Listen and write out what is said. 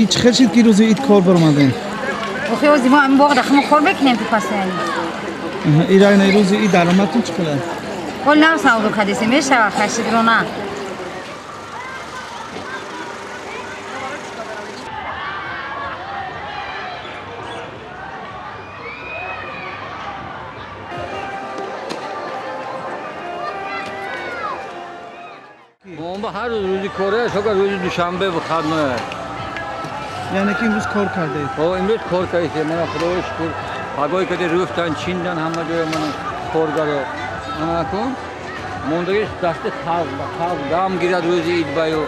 Ид чӣ хел шид, ки рӯзи ид кор баромадем? Охи, ози мо ҳамин боғ дахмо кор мекунем, ки пасяни. Ира рӯзи ид даромадтон чӣ қадар? Ҳол нав савдо кардесем, мешава хашидрона. Бомба ҳар рӯз рӯзи коре, шока рӯзи душанбе выходное. Яъне ки имрӯз кор кардаед? О, имрӯз кор кардем, мана, худоро шукр. Пагоҳи каде рӯфтан, чиндан ҳама ҷоя, мана, коргаро. Ана кун, мондагиш дасти халқ, ба халқ дам гирад рӯзи ид баю.